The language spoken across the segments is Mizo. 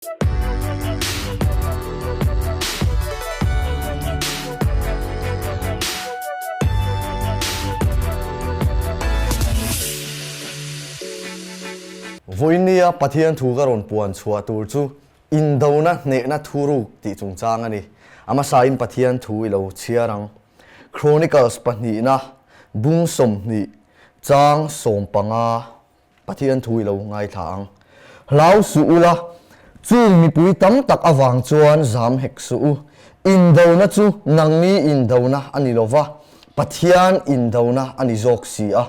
Vawinia Pathian thu ka rawn puan chhuah tur chu Indona hnehna thuruk tih chungchang a ni. A hmasain Pathian thu i lo chhiar ang. Chronicles pahnihna bung 20 chang 15 Pathian thu i lo ngaithla ang. Hlau suh ula, chung mipui tam tak avang chuan zam hek suh u. Indona chu nangni indona a ni lova, Pathian indona a ni zawk si a.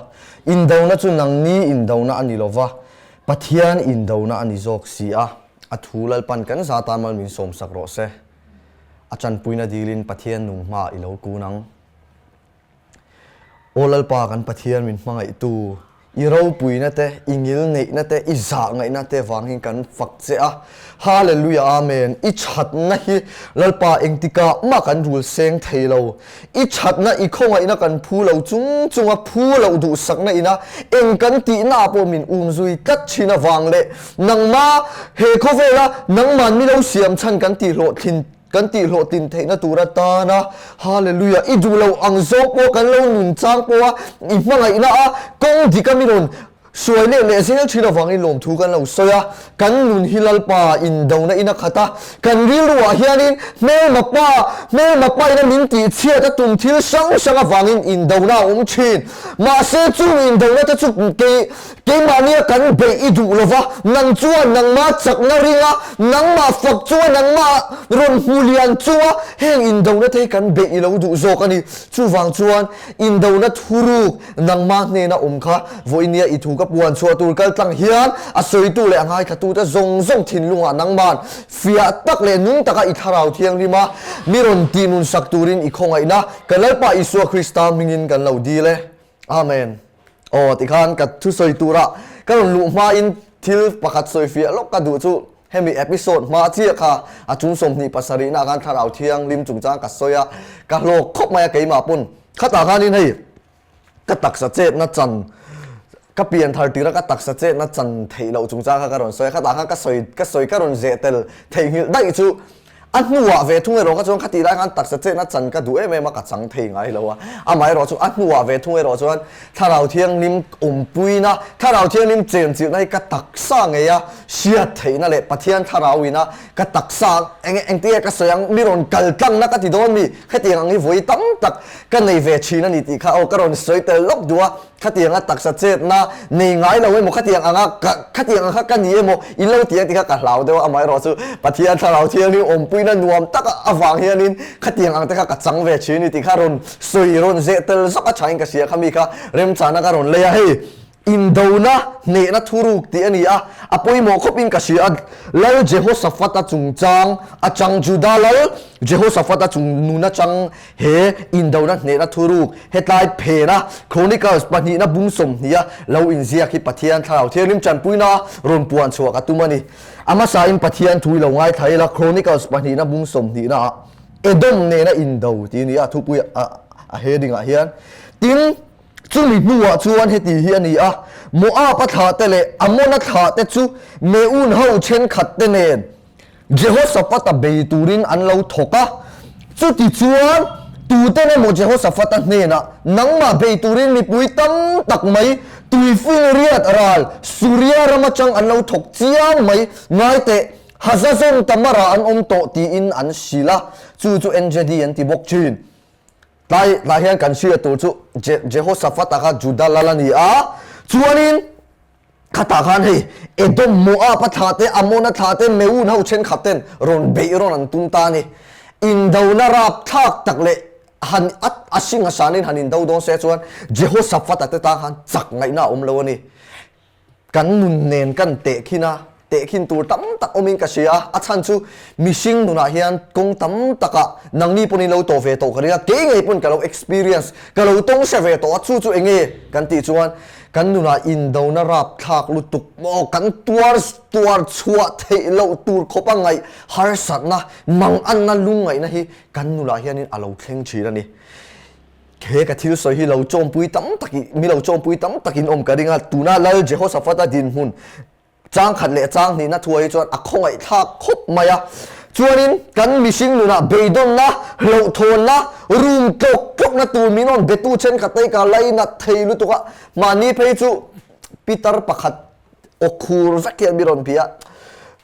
Indona chu nangni indona a ni lova, Pathian indona a ni zawk si a. A thu Lalpan kan za tan mal min sawmsak rawh se. A tanpuina dilin Pathian nung hmaah i lo kun ang. Aw Lalpa kan Pathian min hmangaihtu, i ropuina te, i ngilneihna te, i zahngaihna te vang hian kan fak che a. Hallelujah Amen. I thatna hi Lalpa engtikah mah kan rul seng thei lo. I thatna, i khawngaihna kan phu lo chung chunga phu loh duhsakna ina eng kan tihna ah pawh min um zui tlat thin avang leh nangma he khawvela nangman mi lo siam chhan kan tihhlawhthlin Kan tihhlawhtlin theihna tur atana Hallelujah i duh lo ang zawk pawh kan lo nun chang pawh a, i hmangaihna a kawng dik a mi rawn hruai leh leh zel thin avangin lawmthu kan lo sawi a, kan nun hi Lalpa indona in a khat a, kan rilruah hianin hmelma pa hmelma pa ina min tihchhiat a tum thil hrang hrang avangin indona a awm thin. Mahse chung indona te chu kei Keimahnia kan beih i duh lova, nang chuan nangmah chakna ringa, nangmah fak chunga, nangmah rawn hmu lian chunga heng indona te hi kan beih i lo duh zawk a ni. Chuvang chuan indona thuruk nangmah hnena awm kha vawinia i thu ka puan chhuah tur kal tlang hian a sawitu leh a ngaithlatute zawng zawng thinlungah nangman fiah tak leh nung taka i thlarau thianghlima mi rawn tihnunsak turin i khawngaihna ka Lalpa Isua Krista hmingin kan lo dil e. Amen. Aw tikhan ka thusawi turah ka rawn luh hmain thil pakhat sawi fiah lawk ka duh chu hemi episode hma chiah kha a chung 27 na ah khan thlarau thianghlim chungchang ka sawi a, ka hlawk khawp mai a keimah pawn khatah khanin hei ka taksa chetna chan ka pian thar tira ka taksa chetna chan theih loh chungchang kha ka rawn sawi a, khatah khan ka sawi ka sawi ka rawn zeh tel theihnghilh daih chu A hnuah ve thung erawh kha chuan khatih lai khan taksa chetna chan ka duh em em a, ka chang thei ngai lo a. Amaherawh chu a hnuah ve thung erawh chuan Thlarau Thianghlim awmpuina, Thlarau Thianghlim chenchilhna hi ka taksa ngei a, hriat theihna leh Pathian Thlarau ina ka taksa eng engtin nge ka sawi ang, mi rawn kal tlangna ka ti dawn mi, hetiang ang hi vawi tam tak ka nei ve thin a ni tih kha aw ka rawn sawi tel lawk duh a. Khatianga taksa chetna nei ngai lo emaw, khatiang anga ka, khatiang ang kha ka ni emaw, in lo ti ang ti kha ka hlau deuh a, amaherawh chu Pathian Thlarau Thianghlim awmpuina nuam tak avang hianin khatiang ang te kha ka chang ve thin a ni tih kha rawn sawi rawn zeh tel zawk a thain ka hria kha mi kha remchana ka rawn lei a, hei indona hnehna thuruk tih a ni a, a pawimawh khawpin ka hria a, Lal Jehoshaphat-a chungchang atang Juda Lal Jehoshaphat-a chung nun atang He indona hnehna thuruk hetlai phena Chronicles pahnihna bung 20 a lo inziak hi Pathian Thlarau Thianghlim tanpuina rawn puan chhuah ka tum a ni. A hmasain Pathian thu i lo ngaithla ila Chronicles pahnihna bung 20 ah Edom nena indo tih a ni a, thupui a heading ah hian. Tin, chumi hnuah chuan heti hi a ni a, Moab-a thlahte leh Ammon-a thlahte chu Meun ho thenkhatte nen Jehoshaphat-a bei turin an lo thawk a. Chutichuan, tuten emaw Jehoshaphat-a hnenah, Nangmah bei turin mipui tam tak mai tuifing riat ral Suria ram atang an lo thawk chiang mai, ngai teh, Hazazon Tamara an awm tawh tiin an hrilh a, chu chu NJD an ti bawk thin. Tlai tlai hian kan hriat tur chu Jehoshaphat-a kha Juda lal a ni a, chuanin, Khatah khan hei Edom, Moab a thlah te, Ammon a thlah te, Meun ho thenkhat ten rawn beih rawn an tum ta a ni. Indona rapthlak tak leh han a a hring a sanin han indo dawn se chuan Jehoshaphat-a te tan khan chak ngaihna a awm lo a ni. Kan nun nen kan tehkhin a, tehkhin tur tam tak awmin ka hria a, a chhan chu mihring nunah hian kawng tam takah nangni pawhin lo tawh ve tawh ka ring a, kei ngei pawn ka lo experience, ka lo tawng hre ve tawh a, chu chu eng nge kan tih chuan Kan nunah indona rapthlak lutuk maw kan tuar tuar chhuah theih loh tur khawp a ngaih harsatna, manganna lungngaihna hi kan nunah hianin a lo thleng thin a ni. He ka thil sawi hi lo chawmpui tam tak mi lo chawmpui tam takin awm ka ring a, tuna Lal Jehoshaphat-a dinhmun. Chang khat leh chang hnihna thuai hi chuan a khawngaih thlak khawp mai a. Chuanin kan mihring nunah beidawnna, hlauhthawnna, rum tlawk tlawkna tur min rawn betu thenkhat te hi ka lainat thei lutuk a. Mahni phei chu pitar pakhat aw khur vek hian mi rawn bia a.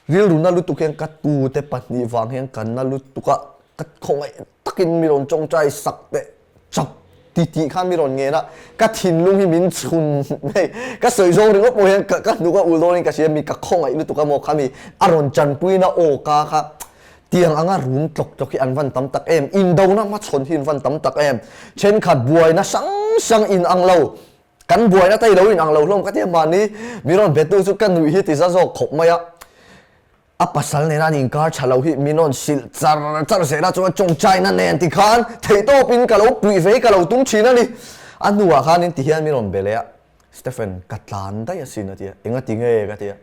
Rilruna lutuk hian ka tute pahnih vang hian ka na lutuk a, ka khawngaih takin mi rawn tawngtai sak teh chap ti tih khan mi rawn ngen a, ka thinlung hi min chhun hei ka sawi zawng ringawt pawh hian ka hnuk a ul dawnin ka hria mi ka khawngaih lutuk a maw khami a rawn tanpuina aw ka kha tiang anga rum tlawk tlawk hi an van tam tak em, indona hmachhawn hi an van tam tak em, thenkhat buaina hrang hrang in ang lo kan buaina te hi lo in ang lo hlawm ka ti a mahni mi rawn betu chu ka nuih hi ti za zawk khawp mai a. A pasal nena an inkar tha lo hi min rawn hrilh char char zel a, chuan tawngtaina nen ti khan theihtawpin ka lo puih ve hi ka lo tum thin a ni. A hnuah khanin ti hian min rawn be leh a, Stephen, ka tlan daih asin a ti a, enga ti nge ka ti a,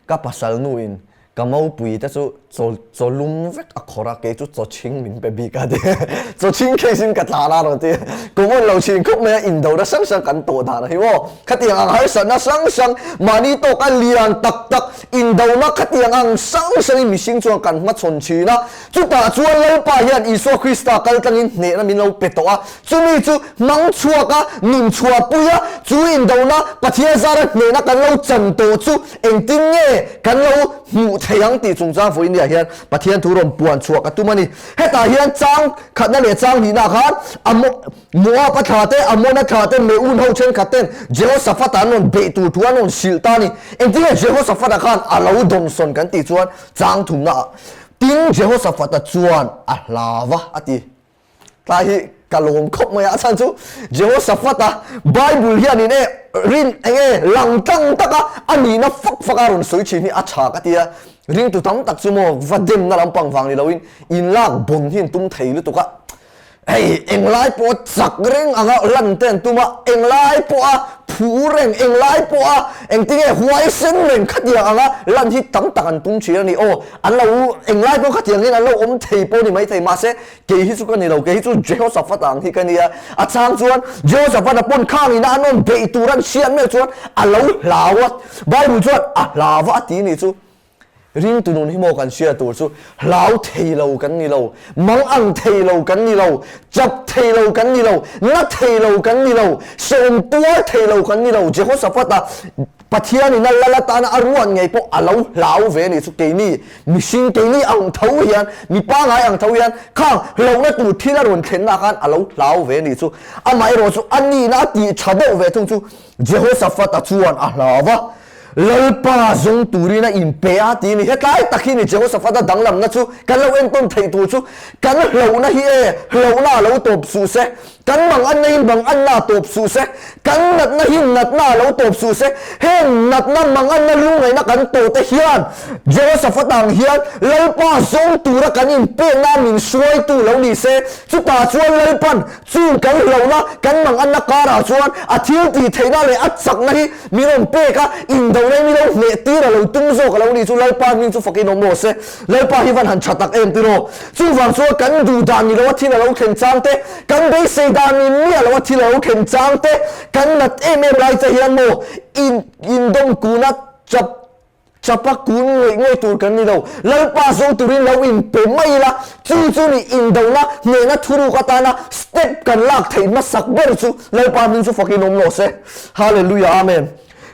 ka pasal nuin ka mopui te chu chaw chaw lum vek a khawrh a, kei chu chaw chhing min pe bik a ti a, chaw chhing case in ka tlan a rawn ti a, common lo chhin khawp mai a, indona hrang hrang kan tawh dan a hi maw, khatiang ang harsatna hrang hrang mahni tawka lian tak tak Indona khatiang ang hrang hrangin mihring chuan kan hmachhawn thin a, chutah chuan Lalpa hian Isua Krista kal tlangin hnehna min lo pe tawh a, chumi chu hmang chhuak a, nun chhuahpui a, chu indona Pathian zara hnehna kan lo chan tawh chu engtin nge kan lo hmuh theih ang tih chungchang vawiin niah hian Pathian thu rawn puan chhuah ka tum a ni. Hetah hian chang khatna leh chang hnihna khan a Moab a thla te, Ammon a thla te, Meun ho thenkhat ten Jehoshaphat-a an rawn beih tur thu an rawn hrilh ta a ni. Engtin nge Jehoshaphat-a khan a lo dawnsawn kan tih chuan chang thumna ah tin Jehoshaphat-a chuan a hlau va a ti. Tlai hi ka lawm khawp mai a, a chhan chu Jehoshaphat-a Bible hianin e rin eng nge lang tlang taka a nihna fak fak a rawn sawi thin hi a tha ka ti a. Ringtu tam tak chu maw va demna lampang vang ni loin inlak bawn hi an tum thei lutuk a. Hei, englai pawha chak reng anga lan te an tum a, englai pawha phu reng, englai pawha engtinge huaisen reng khatiang anga lan hi tam tak an tum thin a ni. Aw, an lo englai pawh khatiang hian an lo awm thei pawh ni maithei, mahse kei hi chu ka ni lo, kei hi chu Jehoshaphat ang hi ka ni a. A chang chuan Jehoshaphat-a pawn khang ina an rawn beih tur an hriat meuh chuan a lo hlau a, Bible chuan a hlau a ti ni chu. Ringtu nun hi maw kan hria tur chu hlau thei lo kan ni lo, mang ang thei lo kan ni lo, chap thei lo kan ni lo, na thei lo kan ni lo, hrehawm tuar thei lo kan ni lo. Jehoshaphat-a Pathianin a lal atana a ruat ngei pawh a lo hlau ve a nih chu. Keini mihring, keini ang tho hian, mi pangngai ang tho hian khang hlauhna tur thil a rawn thlenna khan a lo hlau ve a nih chu. Amaherawhchu chu a nihna a tih tha deuh ve thung chu Jehoshaphat-a chuan a hlau a. Lalpa zawng turin a inpe a ti a ni. Hetlai tak hi ni Jehoshaphat-a danglamna chu kan lo entawn theih tur chu kan hlauhna hi e, hlauhna a lo tawp suh se, kan mang anna hi mang anna a tawp suh se, kan natna hi natna a lo tawp suh se. Heng natna, mang anna, lungngaihna kan tawh te hian Jehoshaphat ang hian Lalpa zawng tura kan inpekna min hruaitu lo ni se, chutah chuan Lalpan Chung kan hlauhna, kan manganna karah chuan a thil tih theihna leh a chakna hi min rawn pek a, indona hi min lo hneh tir a lo tum zawk a lo ni chu Lalpa hming chu fakin awm rawh se. Lalpa hi van han tha tak em tiraw? Chuvang chuan kan duh dan ni lo a thil a lo thlen chang te, kan beisei dan ni miah lo a thil a lo thlen chang te, kan nat em em lai che hian maw in indawm kuna chap Chapa kun ngawih ngawih tur kan ni lo. Lalpa zawng turin lo inpe mai ila, chu chu ni indona hnehna thuruk atana step kan lak theih hmasak ber chu Lalpa hming chu fakin awm rawh se. Hallelujah Amen.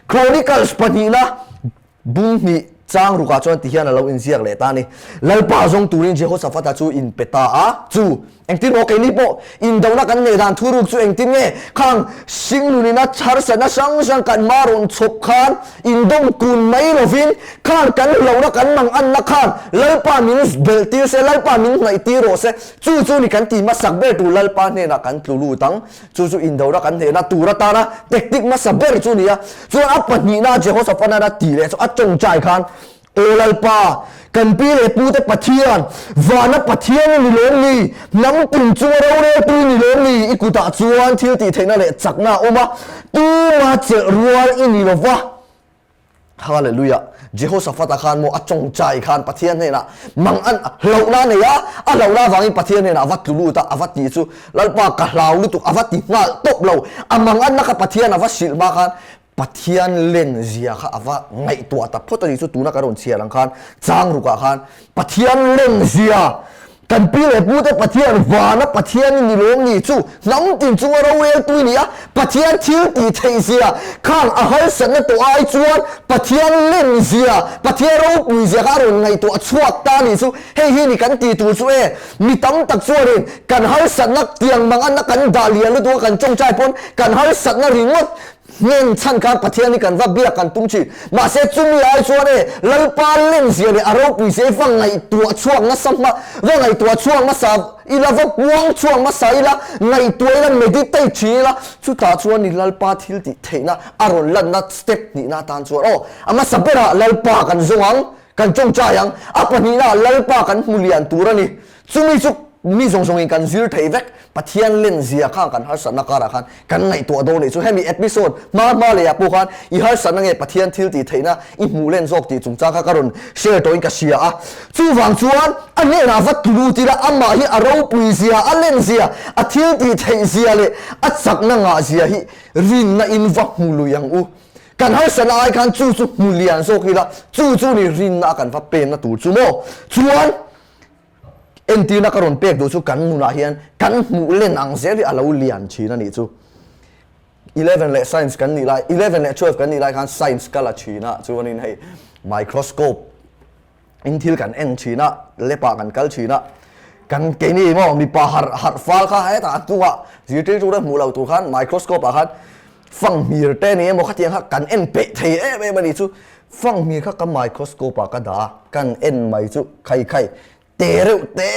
Chronicles pahnihna bung hnih chang rukah chuan tihian a lo inziak leh ta a ni. Lalpa zawng turin Jehoshaphat-a chu inpe ta a, chu Engtin maw keini pawh indona kan neih dan thuruk chu engtin nge khang hringnunina harsatna hrang hrang kan hma rawn chhawp khan indawm kun mai lovin khan kan hlauhna kan manganna khan Lalpa min belh tir se, Lalpa min hnaih tir rawh se, chu chu ni kan ti hmasak ber tur Lalpa hnenah kan tlu lut ang. Chu chu indona kan hnehna tur atana tactic hmasa ber chu ni a. Chuan a pahnihna Jehoshaphat-a'n a tih leh chu a tawngtai khan Aw Lalpa, kan pi leh pute Pathian, vana Pathian i ni lawm ni? Hnam pum chunga roreltu i ni lawm ni? I kutah chuan thil tih theihna leh chakna a awm a, tuma chelh rual i ni lo va. Hallelujah! Jehoshaphat-a khan maw a tawngtai khan Pathian hnenah mang an hlauhna a nei a, a hlauhna avangin Pathian hnenah a va tlu lut a, a va ti chu, Lalpa ka hlau lutuk, a va ti nghal tawp lo. A mang anna kha Pathian a va hrilh hma khan. Pathian len zia kha a va ngaihtuah ta phawt a nih chu tuna kan rawn chhiar ang khan chang rukah khan Pathian len zia kan pi leh pute Pathian vana Pathian i ni lawm ni chu hnam tin chunga roreltu i ni a, Pathian thil tih theih zia khang a harsatna tawh ai chuan Pathian len zia Pathian ropui zia kha a rawn ngaihtuah chhuak ta a nih chu hei hi ni kan tih tur chu e. Mi tam tak chuanin kan harsatna tiang manganna kan dah lian lutuk a kan tawngtai pawn kan harsatna ringawt hnen chhan khan Pathian hi kan va biak kan tum thin. Mahse chumi ai chuan e Lalpa lenzia leh a ropui zia hi va ngaihtuah chhuak nasa hma va ngaihtuah chhuak hmasa ila va puang chhuak hmasa ila ngaihtuah ila meditate thin ila chutah chuan ni Lalpa thil tih theihna a rawn lanna step hnihna atan chuan aw a hmasa berah Lalpa kan zawng ang Kan tawngtai ang, a pahnihna Lalpa kan hmu lian tur a ni. Chumi chu mi zawng zawngin kan zir thei vek. Pathian len zia khan kan harsatna karah khan kan ngaihtuah dawn nih chu. Hemi episode hma hma lehah pawh khan i harsatna nge Pathian thil tih theihna i hmuh len zawk tih chungchang kha ka rawn share tawhin ka hria a. Chuvang chuan a hnenah va tlu lut ila amah hi a ropui zia, a len zia, a thil tih theih zia leh a chakna ngah zia hi rinna in va hmu lui ang u. Kan harsatna ai khan chu chu hmu lian zawk ila, chu chu ni rinna a kan va penna tur chu maw? Chuan entirna ka rawn pek duh chu kan nunah hian kan hmuh len ang zel hi a lo lian thin a nih chu. Eleven leh science kan nih lai, eleven leh twelve kan nih lai khan science ka la thin a, chuanin hei microscope in thil kan en thin a, lab ah kan kal thin a, kan keini maw mipa harh harh fal kha hetah a hnungah zirtirtu te hmuh loh tur khan microscope ah khan fanghmir te ni emaw khatiang kha kan en peih thei em em a nih chu, fanghmir kha ka microscope ah ka dah a, kan en mai chu khai khai te reuh te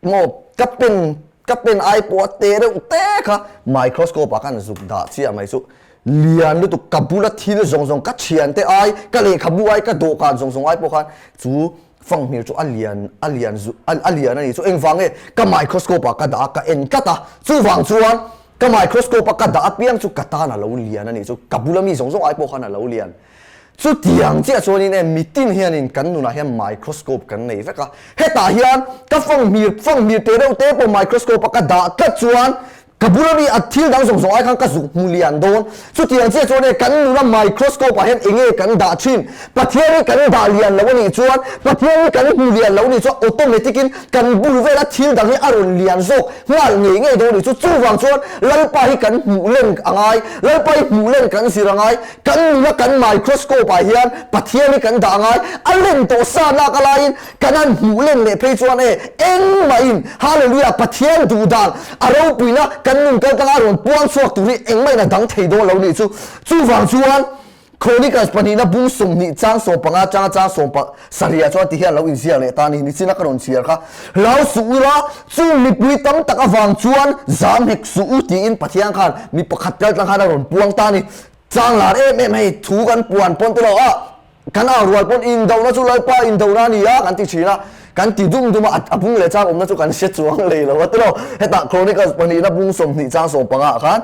Maw ka pen ka pen ai pawh a te reuh te kha microscope ah khan zuk dah chiah mai chu lian lutuk ka bula thil zawng zawng ka thian te ai ka lehkhabu ai ka dawhkan zawng zawng ai pawh khan chu fanghmir chu a lian a lian zu a lian a ni chu engvang nge ka microscope ah ka dah a ka en tlat a chuvang chuan ka microscope a ka dah apiang chu ka tan a lo lian a ni chu ka bula mi zawng zawng ai pawh khan a lo lian. Chutiang chiah chuanin e mitin hianin kan nunah hian microscope kan nei vek a, hetah hian ka fanghmir fanghmir te reuh te pawh microscope a ka dah tlat chuan ka bula mi a thil dang zawng zawng ai khan ka zuk hmu lian dawn. Chutiang chiah chuan e kan nuna microscope ah hian enge kan dah thin? Pathian hi kan dah lian lo a nih chuan, Pathian hi kan hmu lian lo a nih chuan automatic in kan bul vela thil dang hi a rawn lian zawk nghal ngei ngei dawn a nih chu. Chuvang chuan Lalpa hi kan hmuh len a ngai, Lalpa hi hmuh len kan zir a ngai. Kan nuna kan microscope ah hian Pathian hi kan dah ngai, a len tawh sa lak a laiin kan han hmuh len leh phei chuan e engmahin Hallelujah Pathian duh dan a ropuina kan nun kal tanga rawn puang chhuak tur hi engmahin a dang thei dawn lo nih chu. Chuvang chuan Chronicles pahnihna bung 20 chang 15 changa chang 17 ah chuan ti hian lo inziak leh ta a ni, nichina ka rawn chhiar kha hlau suh ula chung mipui tam tak avang chuan zam hek suh u tiin Pathian khan mi pakhat kal tlang khan a rawn puang ta a ni. Chang lar em em hei thu kan puan pawn te lo a, kan au rual pawn indohna chu Lalpa indohna a ni a kan ti thin a, kan ti dum dum a, a bung leh chang awmna chu kan hre chuang lei lo a ti lo. Hetah Chronicles pahnihna bung 20 chang 15 ah khan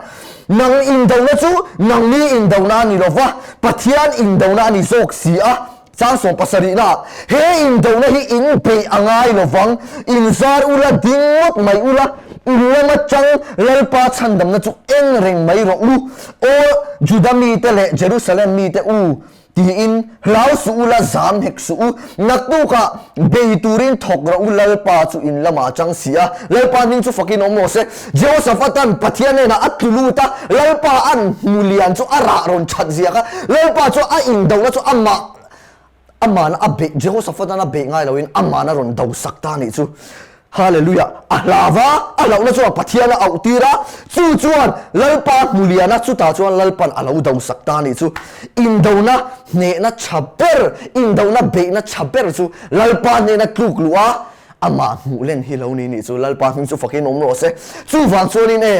nang indohna chu nangni indohna a ni lo va, Pathian indohna a ni zawk si a, Chang 70 naah, He indohna hi in beih a ngai lo vang, in zar ula ding ngawt mai ula, in lam atang Lalpa chhandamna chu eng reng mai rawh u, Aw Juda mite leh Jerusalem mite u, tiin hlau suh ula zam hek suh u, naktukah bei turin thawk rawh u, Lalpa chu in lamah a chang si a, Lalpa hming chu fakin awm rawh se. Jehoshaphat-a'n Pathian hnenah a tlu lut a, Lalpa an hmu lian chu a rah rawn that ziak a, Lalpa chu a indohna chu amah amahna a beih, Jehoshaphat-a'n a beih ngai loin amahna rawn do sak ta a nih chu. Hallelujah! A hlau va, a hlauhna chuan Pathian a auh tir a, chu chuan Lalpa hmu lian a, chutah chuan Lalpa'n a lo do sak ta a nih chu. Indona hnehna tha ber, indona beihna tha ber chu Lalpa hnehna tluk luh a, Amah hmuh len hi lo ni nih chu Lalpa hming chu fakin awm rawh se. Chuvang chuanin e,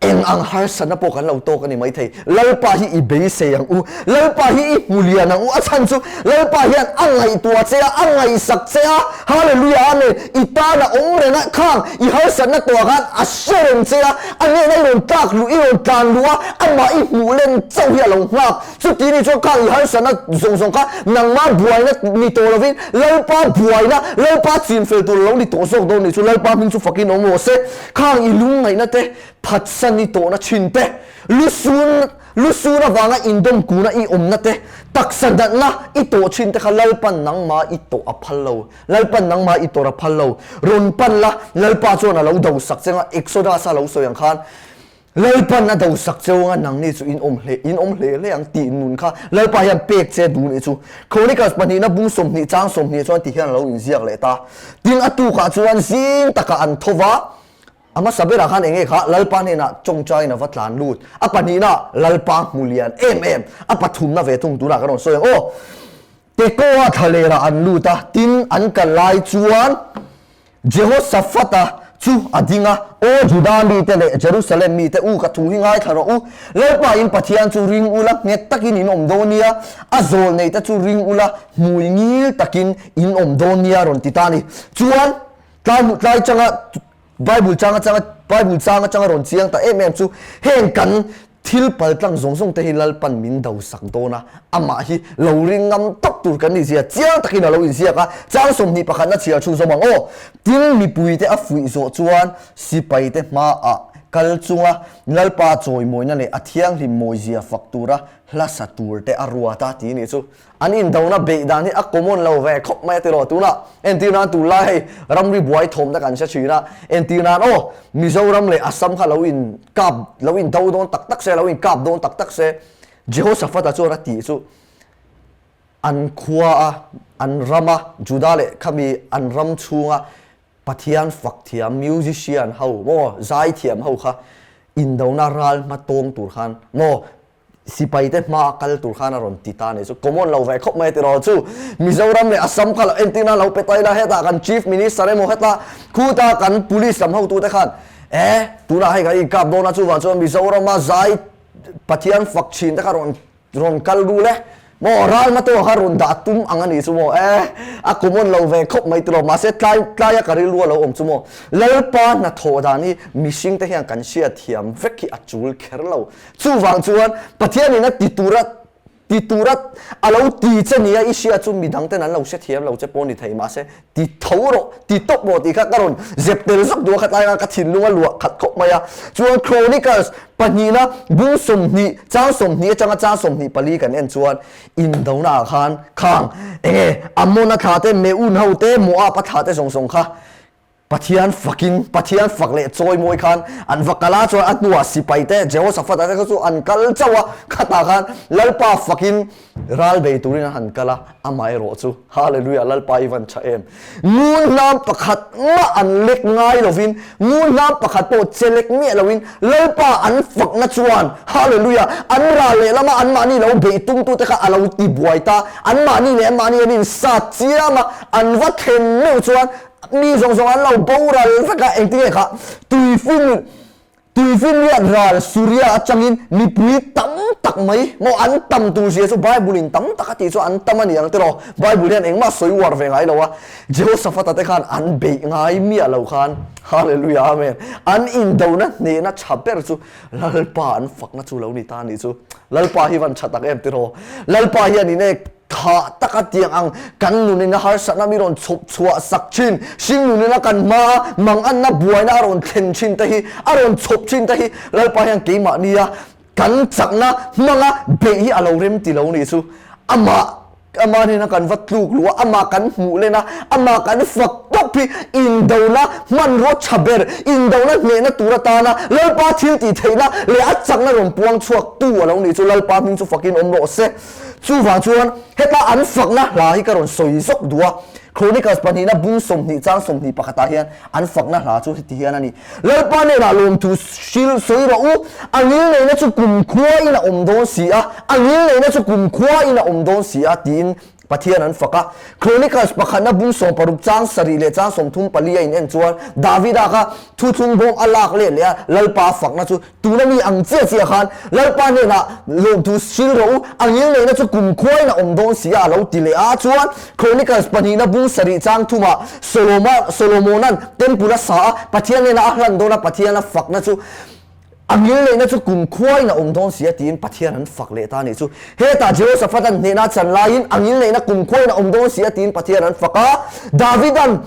eng ang harsatna pawh kan lo tawk a ni maithei. Lalpa hi i beisei ang u. Lalpa hi i hmu lian ang u. A chhan chu Lalpa hian a ngaihtuah che a, a ngaihsak che a. Hallelujah Amen. I tan a awm reng a, khang i harsatna tawhah khan a hre reng che a, a hnenah i rawn tlak luh, i rawn tlan luh a, amah i hmuh len chauh hi a lo nghak. Chuti ni chuan khang i harsatna zawng zawng kha nangmah buaina ni tawh lovin Lalpa buaina, Lalpa chinfel tur a lo ni tawh zawk dawn ni chu Lalpa hming chu fakin awm rawh se. Khang i lungngaihna te, phatsan i tawhna thin te, lusun. Lusun avanga indawm kuna i awmna te, taksa natna i tawh thin te kha Lalpan nangmah i tawh a phal lo. Lalpan nangmah i tawrh a phal lo. Rawn pan la, Lalpa chuan a lo do sak che anga Exodus a lo sawi ang khan Lalpan a do sak cheu anga nangni chu in awm hle in awm hle hle ang tih nun kha Lalpa hian pek che duh nih chu. Chronicles pahnihna bung 20 chang 20 chuan ti hian a lo inziak leh ta. Tin a tukah chuan zing takah an tho va, a hmasa berah khan enge kha Lalpa hnenah tawngtaiin a va tlan lut. A pahnihna Lalpa hmu lian em em, a pathumna ve thung tunah kan rawn sawi ang aw. Tekoa thlalerah an lut a, tin an kal lai chuan Jehoshaphat-a chu a ding a, Aw Juda mite leh Jerusalem mite u, ka thu hi ngaithla rawh u. Lalpa in Pathian chu ring ula, nghet takin in awm dawn nia, a zawl neite chu ring ula, hmui ngil takin in awm dawn nia rawn ti ta a ni. Chuan tlai hmuh tlai changa Bible chang atanga Bible chang atanga rawn chiang ta em em chu heng kan thil pal tlang zawng zawng te hi Lalpan min do sak dawn a, amah hi lo ring ngam tawp tur kan nih zia chiang takin a lo inziak a, chang 20 pakhatna chhiar chhunzawm ang aw. Tin mipui te a fuih zawh chuan sipai te hmaah kal chunga Lalpa chawimawina leh a thianghlim mawizia fak tura hla sa tur te a ruat a ti nih chu. An indona beih dan hi a common lo ve khawp mai a tiraw tunah entir nan tunlai hei ramri buai thawm te kan hre thin a entir nan aw Mizoram leh Assam kha lo in kap lo in do dawn tak tak se lo in kap dawn tak tak se Jehoshaphat-a chuan a tih chu an khua a an rama Juda leh khami an ram chhunga Pathian fak thiam musician ho maw zaithiam ho kha indona ral hma tawng tur khan maw Sipai te hma a kal tur khan a rawn ti ta nih chu common lo ve khawp mai tiraw chu Mizoram leh Assam kha lo entir nan lo pe ta ila hetah kan Chief Minister emaw hetah khuta kan Police lam hotu te khan e tunah hei kan inkap dawn a chuvang chuan Mizorama zai Pathian fak thin te kha rawn rawn kal ru le Maw ral hma tawh kha rawn dah tum ang a nih chu maw e, a common lo ve khawp mai tiraw mahse tlai tlaia ka rilru a lo awm chu maw Lalpa hnathawh dan hi mihring te hian kan hriat thiam vek hi a chul kher lo chuvang chuan Pathianin a ti tura ti tura a lo ti che nia i hria chu midang ten an lo hre thiam lo che pawh ni thei mahse ti tho rawh, ti tawp rawh tih kha ka rawn zep tel zawk duh a, khatlai khan ka thinlung a luah khat khawp mai a. Chuan Chronicles pahnihna bung 20 chang 20 atanga chang 24 kan en chuan indona ah khan khang enge Ammon-a thla te, Meun ho te, Moab-a thla te zawng zawng kha Pathian fakin, Pathian fak leh chawimawi khan an va kal a, chuan a hnuah sipai te, Jehoshaphat-a te kha chu an kal chauh a, khatah khan Lalpa fakin Ral bei turin a han kal a, amaherawh chu, Hallelujah, Lalpa i van tha em! Ngun hnam pakhat mah an lek ngai lovin, ngun hnam pakhat pawh che lek miah loin, Lalpa an fakna chuan, Hallelujah, an ral lehlam a anmahni lo beih tumtute kha a lo ti buai ta, anmahni leh anmahni an insat chiam a, an va thlen meuh chuan mi zawng zawng an lo boral vek a, engtinge kha tuifin Tuifinriat ral Suria atangin mipui tam tak mai maw an tam tur zia chu Bible in tam tak a tih chu an tam a ni ang tiraw? Bible hian engmah sawi uar ve ngai lo a, Jehoshaphat-a te khan an beih ngai miah lo khan Hallelujah Amen an indona hnehna tha ber chu Lalpa an fakna chu lo ni ta a nih chu. Lalpa hi van tha tak em tiraw? Lalpa hian in e Tha taka tiang ang kan nunina harsatna mi rawn chhawp chhuah sak thin, hring nunina kan hmaa manganna buaina a rawn thlen thin te hi, a rawn chhawp thin te hi Lalpa hian keimahnia kan chakna hmanga beih hi a lo rem ti lo nih chu. Amah amah hnena kan va tluk luh a, amah kan hmuh len a, amah kan fak tawp hi indona hmanraw tha ber, indona hnehna tur atana Lalpa thil tih theihna leh a chakna rawn puang chhuak tu a lo nih chu Lalpa hming chu fakin awm rawh se. Chuvang chuan heta an fakna hla hi ka rawn sawi zawk duh a, Chronicles pahnihna bung 20 chang 20 pakhatah hian an fakna hla chu heti hian a ni, Lalpa hnenah lawmthu hril sawi rawh u, a ngilneihna chu kumkhuain a awm dawn si a, a ngilneihna chu kumkhuain a awm dawn si a, tiin Pathian an fak a. Chronicles pakhatna bung 60 chang sarih leh chang 34 a in en chuan Davida kha thuthlung bawm a lak leh leh a, Lalpa fakna chu Tuna mi ang chiah chiah khan Lalpa hnenah lawmthu hril rawh u, a ngilneihna chu kumkhuain a awm dawn si a, a lo ti leh a. Chuan Chronicles pahnihna bung sarih chang thumah Soloma, Solomona'n temple a sa a, Pathian hnena a hlan dawn a, Pathian a fakna chu a ngilneihna chu kumkhuain a awm dawn si a tiin Pathian an fak leh ta a nih chu. Hetah Jehoshaphat-a'n hnehna a chan laiin a ngilneihna kumkhuain a awm dawn si a tiin Pathian an fak a. Davida'n.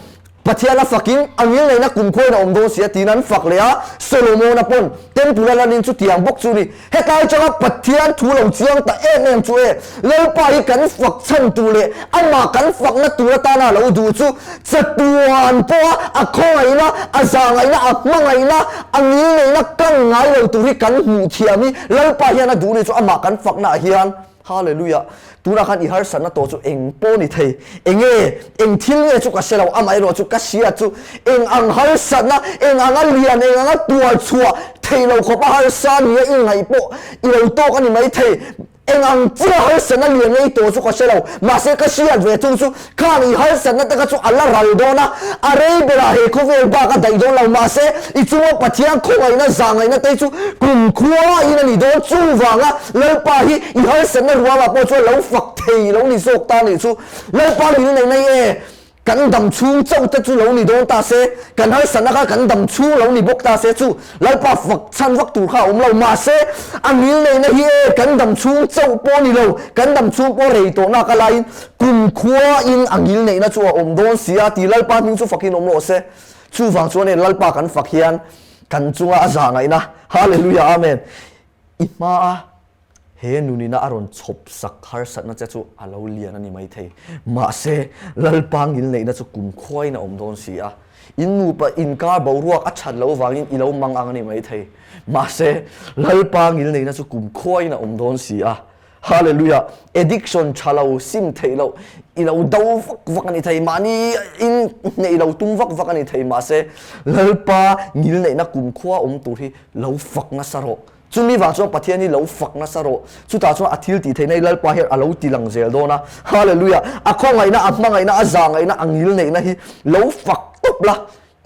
Pathian a fakin a ngilneihna kumkhuain a awm dawn si a tiin an fak leh a, Solomona pawn Temple a lanin chutiang bawk chu ni. Hetlai atanga Pathian thu lo chiang ta em em chu e, Lalpa hi kan fak chhan tur leh amah kan fakna tur atana a lo duh chu chatuan pawha a khawngaihna, a zahngaihna, a hmangaihna, a ngilneihna kan ngai lo tur hi kan hmuh thiam hi Lalpa hian a duh ni chu amah kan fakna ah hian Hallelujah! Tunah khan i harsatna tawh chu eng pawh ni thei? Enge? Eng thil nge chu ka hre lo, amaherawh chu ka hria chu eng ang harsatna, eng anga lian, eng anga tuar chhuah theih lo khawp a harsa nia i ngaih pawh i lo tawk a ni mai thei. Eng ang chiah harsatna lian nge i tawh chu ka hre lo, mahse ka hriat ve thung chu Khang i harsatna te kha chu a la ral dawn a, a rei berah he khawvel bak a daih dawn lo. Mahse, i chunga Pathian khawngaihna zahngaihna te chu kumkhua in a ni dawn. Chuvanga Lalpa hi i harsatna ruamah pawh chuan lo fak thei lo ni zawk ta nih chu. Lalpa min neihna hi e, kan dam chhung chauh te chu lo ni dawn ta se, kan harsatna kha kan dam chhung lo ni bawk ta se chu Lalpa fak chhan vak tur kha a awm lo. Mahse, a ngil neihna hi e, kan dam chhung chauh pawh ni lo, kan dam chhung pawh rei tawh nak a laiin kumkhua in a ngil neihna chu a awm dawn si a ti Lalpa hming chu fakin awm rawh se. Chuvang chuan e Lalpa kan fak hian kan chunga a zah ngaihna. Hallelujah Amen. I hmaa he nunina a rawn chhawp sak harsatna che chu a lo lian a ni maithei. Mahse, Lalpa ngil neihna chu kumkhua in a awm dawn si a. In nupa inkar boruak a that loh vangin i lo mang ang a ni maithei. Mahse, Lalpa ngil neihna chu kumkhua in a awm dawn si a. Hallelujah! Addiction tha lo, sim theih loh, i lo do vak vak a ni thei, mahni in hneih lo tum vak vak a ni thei, mahse Lalpa ngilneihna kumkhua awm tur hi lo fak nasa rawh. Chumi vang chuan Pathian hi lo fak nasa rawh. Chutah chuan a thil tih theihna hi Lalpa hian a lo ti lang zel dawn a. Hallelujah! A khawngaihna, a hmangaihna, a zahngaihna, a ngilneihna hi lo fak tawp la.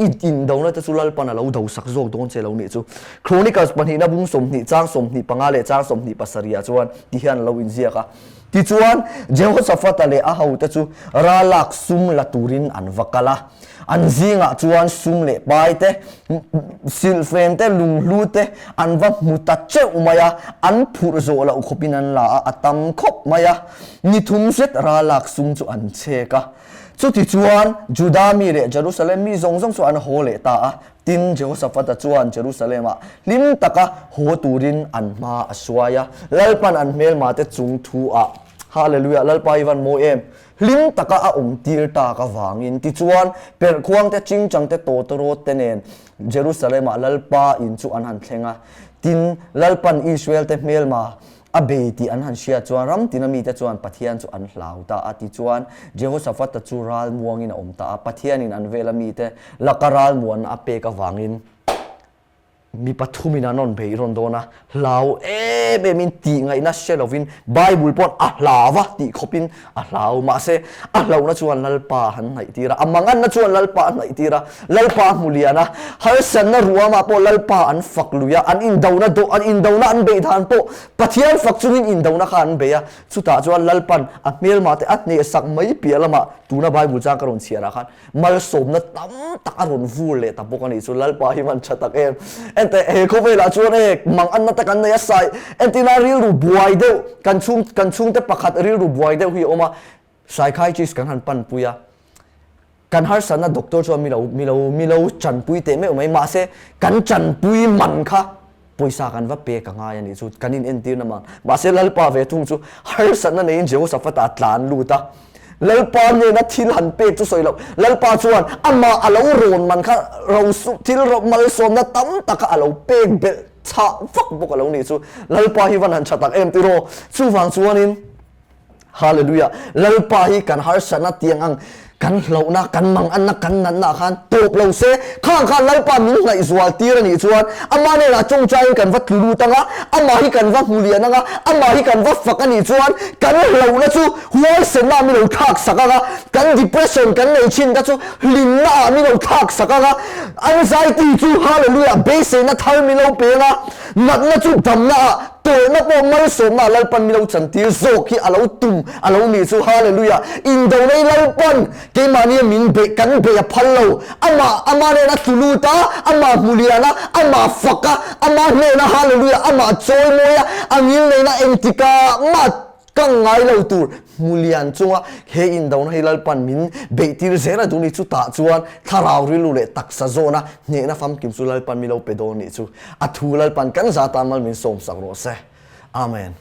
I indona te chu Lalpan a lo do sak zawk dawn che lo nih chu. Chronicles pahnihna bung 20 chang 25 leh chang 27 ah chuan ti hian a lo inziak a. Tichuan, Jehoshaphat-a leh a hote chu ralak sum la turin an va kal a. An zingah chuan sum leh pai te, silhfen te, lunghlu te an va hmu ta teuh mai a, an phurh zawh loh khawpin an la a, a tam khawp mai a. Ni thum zet ralak sum chu an chek a. Chutichuan, Juda mi leh Jerusalem mi zawng zawng chu an haw leh ta a. Tin, Jehoshaphat-a chuan Jerusalem-ah hlim taka haw turin an hma a suai a. Lalpan an hmelmate chung thu-ah, Hallelujah, Lalpa i van mawi em! Hlim taka a awm tir tak avangin. Tichuan, perhkhuangte, chingchangte, tawtawrawtte nen Jerusalem-ah Lalpa in chu an han thleng a. Tin, Lalpan Israel-te hmelma A bei tih an han hriat chuan ram tina mite chuan Pathian chu an hlau ta a. Tichuan, Jehoshaphat-a chu ral muangin a awm ta a. Pathianin an vela mite laka ral muanna a pek avangin mi pathumin an rawn bei rawn dawn a. Hlau em emin tih ngaihna hre lovin Bible paw'n a hlau a tih khawpin a hlau. Mahse, a hlauhna chuan Lalpa a han hnaihtir a, a manganna chuan Lalpa a hnaihtir a, Lalpa a hmu lian a, harsatna ruamah pawh Lalpa an fak lui a, an indona dawh, an indona an beih dan pawh Pathian fak chungin indona kha an bei a, chutah chuan Lalpan a hmelmah te a hnehsak mai piah lamah tuna Bible chang ka rawn chhiarah khan malsawmna tam tak a rawn vur leh ta bawk a nih chu Lalpa hi man tha tak em. Enteh he khawvelah chuan e manganna te kan nei a sai entina rilru buai deuh kan chhung kan chhungte pakhat rilru buai deuh hi a awm a, psychiatrist kan han panpui a, Kan harsatna doctor chuan mi lo mi lo mi lo chanpui teh meuh mai mahse kan chanpui man kha pawisa kan va pek a ngai a nih chu kan in entir na man mahse Lalpa ve thung chu harsatna neiin Jehoshaphat ah a tlan lut a Lalpa nena thil han pek chu sawi loh Lalpa chuan amah a lo rawn man kha ro thil malsawmna tam taka a lo pek belh chhah vak bawk a lo nih chu Lalpa hi van han tha tak em tiraw chuvang chuanin Hallelujah! Lalpa hi kan harsatna tiang ang kan hlauhna, kan manganna, kan natna ah khan tawp lo se, khang khan Lalpa min ngaihzual tir a nih chuan Amah hnenah tawngtaiin kan va tlu lut ang a, Amah hi kan va hmu lian ang a, Amah hi kan va fak a nih chuan kan hlauhna chu huaisenna ah min lo thlak sak ang a, kan depression kan nei thin te chu hlimna ah min lo thlak sak ang a, anxiety chu Hallelujah beiseina thar min lo pe ang a, natna chu damna ah Tawhna pawh malsawmna Lalpan mi lo chantir zawk hi a lo tum a lo nih chu Hallelujah Indona hi Lalpan keimahnia min beih kan beih a phal lo Amah Amah nen a tlu lut a Amah hmu lian a Amah fak a Amah hnena Hallelujah Amah chawimawi a A ngilneihna engtikah mah ka ngai lo tur. inhmu lian chunga he indona hi Lalpan min beih tir zel a duh ni. Chutah chuan thlarau rilru leh taksa zawna hnehna famkim chu Lalpan mi lo pe dawn nih chu. A thu Lalpan kan za tan mal min sawmsak rawh se. Amen.